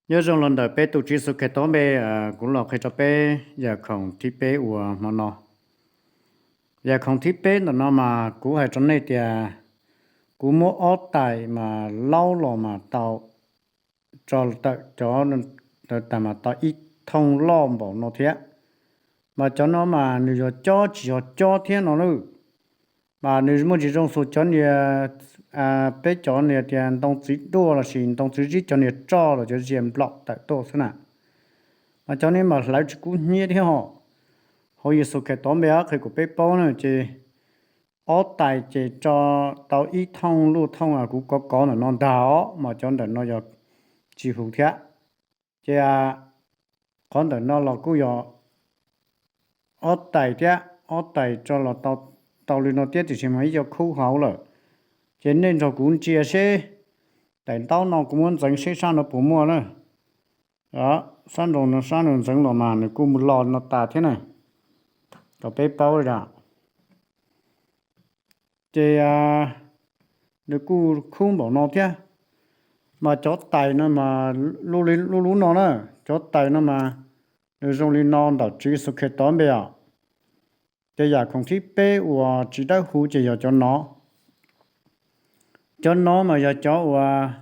Nyob zoo los ntawm peb tus Tswv Yexus Khetos npe, kuv los qhia rau peb yam khoom thib peb uas hmo no. Yam khoom thib peb ntawm no mas kuv hais rau nej tias kuv muab ob tais mas laub los mas tau tso tawm cov tas mas tau ib thooj loj npaum no thiab. Mas cov no mas nws yog cob tsis yog cob thiab no lawm. Mas nws muaj tsis zoo xus cov niag, peb cov niag tias ntoo txiv duaj lossis ntoo txiv zib cov niag roj los cov zias nplaum tawm tuaj xwb na. Mas cov no mas hlawv tsis kub hnyiab thiab hos. Hauv Yexus Khetos npe qhia kom peb paub na ces ob tais ces tso tau ib thooj luj thooj kuv kov kov ntawm no ntag os, mas cov ntawm no yog tsis huv thiab. Ces qhov ntawm no los kuj yog ob tais thiab, ob tais tso los tau li no thiab tiam sis mas ib co khub hauv lawm. Ces nej nrog kuv ntsia seb, daim ntaub no kuv muab ntxeev seb sab no puas muaj na. Sab nraud no sab nraud ntxeev los mas nws kuj mus los no tas thiab na, kom peb paub li. Ces nws kuj khub npaum no thiab. Mas cov tais no mas lub lub no na, cov tais no mas nws zoo li no ntawm Tswv Yexus Khetos npe os. Ces yam khoom thib peb uas tsis dawb huv ces yog cov no. Cov no mas yog cov uas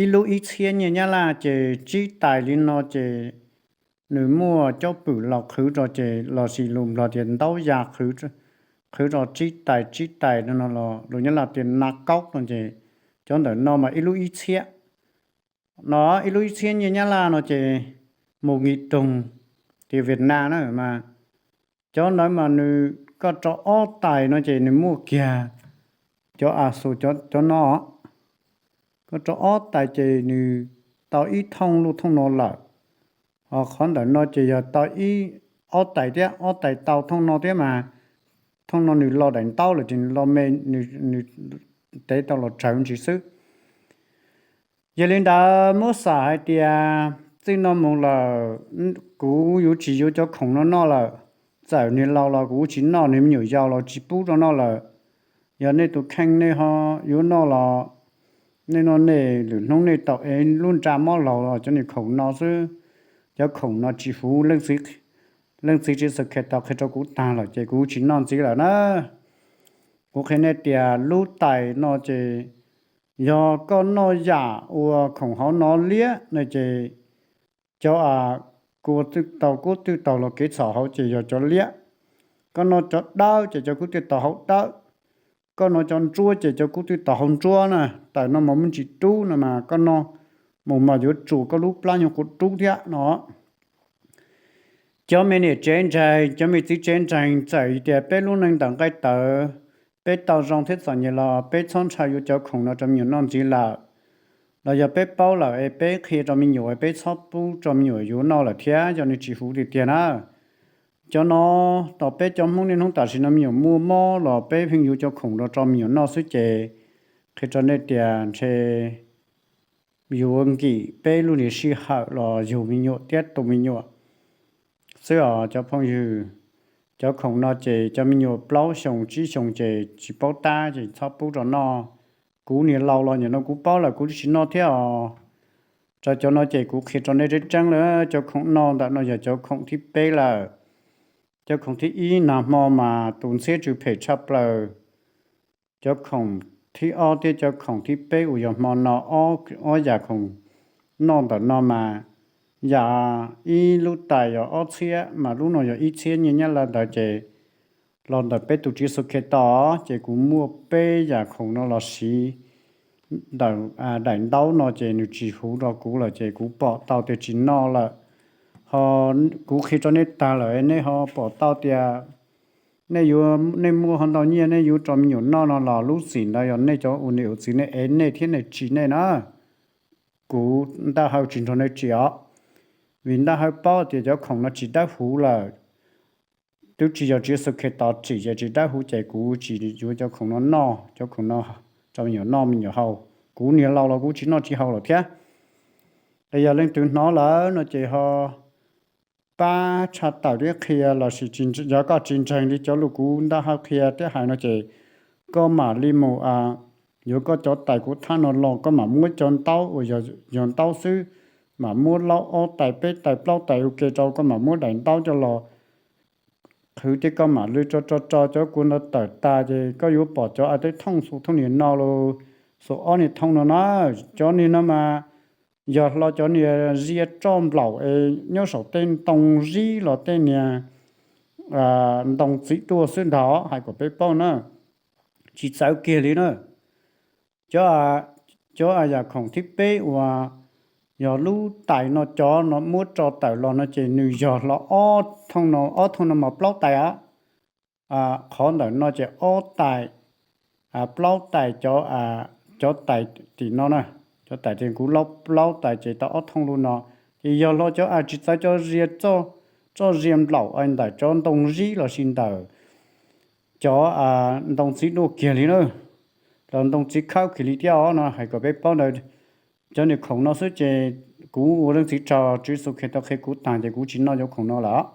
ib lub ib txhiab nyiaj Nyab Laj ces tsib tais li no ces nws muaj cov pwm los qhwv rau ces lossis lus Nplog tias ntaub ya qhwv rau tsib tais tsib tais no los lus Nyab Laj tias na kaub no ces cov ntawm no mas ib lub ib txhiab. No ib lub ib txhiab nyiaj Nyab Laj no ces mus nkis toog tias Vietnam na mas cov ntawd mas nws koj rau ob tais no ces nws muaj kiag cov a xus cov no. Koj rau ob tais ces nws tau ib thooj luj thooj no lawm. Ho qhov ntawm no ces yog tau ib ob tais thiab, ob tais tau thooj no thiab mas thooj no nws los daim ntaub lawm ces nws los me, nws tev tau los tsawv ntsis xwb. Yog li ntawd muab xam hais tias txij no mus lawm kuv yuav tsis yuav cov khoom no noj lawm. Txawm niag laus los kuv tsis noj, niag me nyuam yaus los tsis pub rau noj lawm. Yog nej tus kheej nej ho yuav noj los nej noj, nej lwm hnub nej tau ev lub nra mob laus los cov niag khoom no xwb. Cov khoom no tsis huv, Leej Txiv Tswv Yexus Khetos qhia rau kuv tag lawm ces kuv tsis noj ntxiv lawm na. Kuv qhia nej tias lub tais no ces yog koj noj yam uas khoom hauv no liab no ces cov a kua twj taug kub twj taug los kev txhaum hauv ces yog cov liab. Koj noj cov dawb ces cov kub twj taug hauv dawb. Koj noj cov ntsuab ces cov kub twj taug hauv ntsuab na. Tais no mas muaj ntsis dub no mas koj noj mus mas yuav tsuas koj lub plab nyuag qhuav dub thiab no. Cov me niam tsev ntseeg, cov me txiv tsev ntseeg, txawm tias peb lub neej ntawm nqaij tawv, peb tau zoo thiab txom nyem los peb txhob ntshaw yuav cov khoom no rau me nyuam noj ntxiv lawm. Los yog peb paub lawm es peb qhia rau me nyuam es peb txhob pub rau me nyuam yuav noj lawm thiab, yog nws tsis huv tiag tiag na. Cov no tom peb cov Hmoob niaj hnub tam sim no me nyuam muaj mob los peb pheej yuav cov khoom no rau me nyuam noj xwb ces qhia rau nej tias ntshe yuav nkim peb lub niag sij hawm los yug me nyuam thiab tu me nyuam xwb os cov phooj ywg. Cov khoom no ces cov me nyuam plaub xyoo tsib xyoo ces tsis paub tab ces txhob pub rau noj. Kuv niag laus los nim no kuv paub lawm kuv tsis noj thiab os. Rau cov no ces kuv qhia rau nej tseeb tseeb lawm, cov khoom no ntawm no yog cov khoom thib peb lawm. Cov khoom thib ib nag hmo mas tus ntxhiab tsw phem tshaj plaws. Cov khoom thib ob thiab cov khoom thib peb uas yog hmo no, ob yam khoom noj ntawm no mas yam ib lub tais yog ob txhiab mas lub no yog ib txhiab nyiaj Nyab Laj ntawd ces los ntawm peb tus Tswv Yexus Khetos ces kuv muaj peb yam khoom no los siv ntawm daim ntaub no ces nws tsis huv rau kuv lawm ces kuv pom tau tias tsis noj lawm. Ho kuv qhia rau nej tag lawm nej ho pom tau tias nej yuav, nej muaj ho ntau nyiaj nej yuav rau me nyuam noj no los lub txim ntawd yog nej cov ua niam ua txiv nej ev nej thiab nej tsim nej na. Kuv Ntaj Hawj tsis nrog nej tsim os, vim Ntaj Hawj paub tias cov khoom no tsis dawb huv lawm. Twb tsis yog Tswv Yexus Khetos tsim ces tsis dawb huv ces kuv tsis yuav cov khoom no noj, cov khoom no rau me nyuam noj me nyuam haus. Kuv niag laus los kuv tsis noj tsis haus lawm thiab. Es yog leej twg hnov lawm no ces ho pab tshaj tawm thiab qhia lossis yog koj tsis ntseeg li cov lus kuv Ntaj Hawj qhia thiab hais no ces koj mam li mus yuav koj cov tais kuv thab no los koj mam muab cov ntaub uas yog ntaub xwb mam muab laub ob tais peb tais plaub tais ua ke rau, koj mam muab daim ntaub coj los qhwv thiab koj mam li tso tso tso cov kua ntawd tawm tas ces koj yuav pom cov a teb thooj xu thooj niag no los xu ob niag thooj no na. Cov niag no mas yog hlo cov niag zia roj nplaum es nyob saum tej ntoo zib los tej niag ntoo txiv duaj xwb ntag, hais kom peb paub na, tsis txawv kiag li na. Cov, cov yam khoom thib peb uas yog lub tais no cov no muab tso tawm los no ces nws yog hlo ob thooj no, ob thooj no mas plaub tais a. Qhov ntawm no ces ob tais, plaub tais cov, cov tais tim no na, cov tais tim kuv laub plaub tais ces tau ob thooj lub no, ces yog hlo cov a tsis txawv cov zia, txoj zia nplaum ntawm cov ntoo zib lossis ntawm cov ntoo txiv duaj kiag li na, los ntoo txiv khawb kiag li thiab os no, hais kom peb paub ntawd. Cov niag khoom no xwb ces kuv ua leej txiv tsaug, Tswv Yexus Khetos qhia kuv tag ces kuv tsis noj cov khoom no lawm.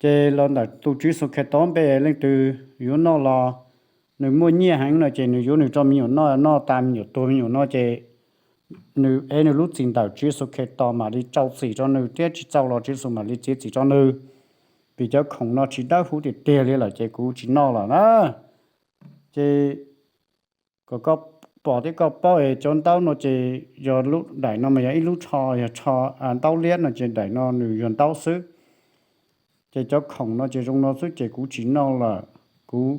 Ces los ntawm tus Tswv Yexus Khetos npe, leej twg yuav noj los nws muaj nyiaj heev no ces nws yuav nws rau me nyuam noj, noj tas me nyuam tuag me nyuam no ces nws ev nws lub txim ntawm Tswv Yexus Khetos mam li rau txim rau nws thiab, tsis txaus los Tswv Yexus mam li txiav txim rau nws, vim cov khoom no tsis dawb huv tiag tiag li lawm ces kuv tsis noj lawm na. Ces kom koj pom thiab koj paub es cov ntaub no ces yog lub daim no mas yog ib lub tsho, yog tsho ntaub liab no ces daim no nws yog ntaub xwb. Ces cov khoom no ces zoo no xwb ces kuv tsis noj lawm. Kuv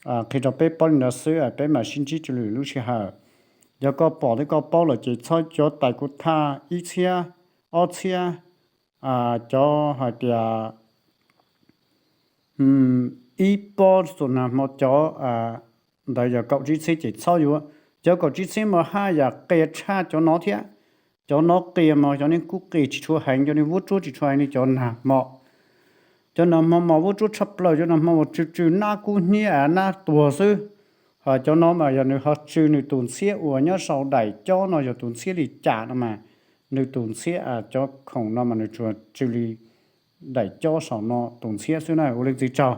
qhia rau peb paub li ntawd xwb, peb mam sib ntsib rau lwm lub sij hawm. Yog koj pom thiab koj paub lawm ces txhob cov tais kuv thaj ib txhiab, ob txhiab, cov hais tias ib pob txuas nag hmo cov ntawd yog kaum tsib txhiab ces txhob yuav. Cov kaum tsib txhiab mas haj yam qias tshaj cov no thiab. Cov no qias mas cov nej kub qias tsis tshua heev, cov nej vuab tsuab tsis tshua heev li cov nag hmo. Cov nag hmo mas vuab tsuab tshaj plaws, cov nag hmo mas tsw tsw nab kub hnyiab nab tuag xwb. Ho cov no mas yog nws ho tsw nws tus ntxhiab uas nyob saum daim cob no yog tus ntxhiab li cas no mas nws tus ntxhiab, cov khoom no mas nws tsuas tsw li daim cob saum no tus ntxhiab xwb na. Ua leej txiv tsaug,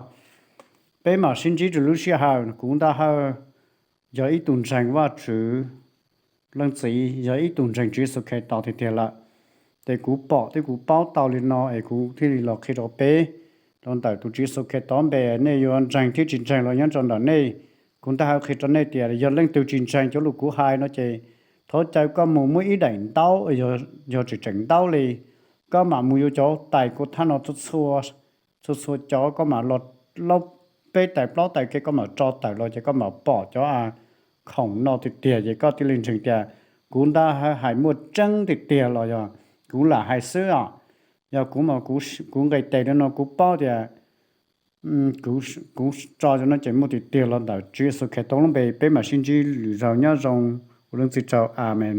peb mam sib ntsib rau lub sij hawm. Kuv Ntaj Hawj yog ib tug ntseeg Vajtswv, leej txiv yog ib tug ntseeg Tswv Yexus Khetos tiag tiag lawm. Ces kuv pom thiab kuv paub tau li no es kuv thiaj li los qhia rau peb. Los ntawm tus Tswv Yexus Khetos npe, nej yuav ntseeg thiab tsis ntseeg los nyob rau ntawm nej. Kuv Ntaj Hawj qhia rau nej tias yog leej twg tsis ntseeg cov lus kuv hais no ces thov caw koj mus muab ib daim ntaub, yog tseem tseem ntaub li, koj mam mus yuav cov tais kuv thaj no txhua txhua cov, koj mam los laub peb tais plaub tais ke koj mam tso tawm los ces koj mam pom cov khoom no tiag tiag ces koj thiaj li ntseeg tias kuv Ntaj Hawj hais muaj tseeb tiag tiag los yog kuv lam hais xwb os. Yog kuv mas kuv nqis tes rau no kuv paub tias kuv tso cov no ces muaj tiag tiag los ntawm Tswv Yexus Khetos lub npe. Peb mam sib ntsib lwm zaus, nyob zoo, ua leej txiv tsaug, amees.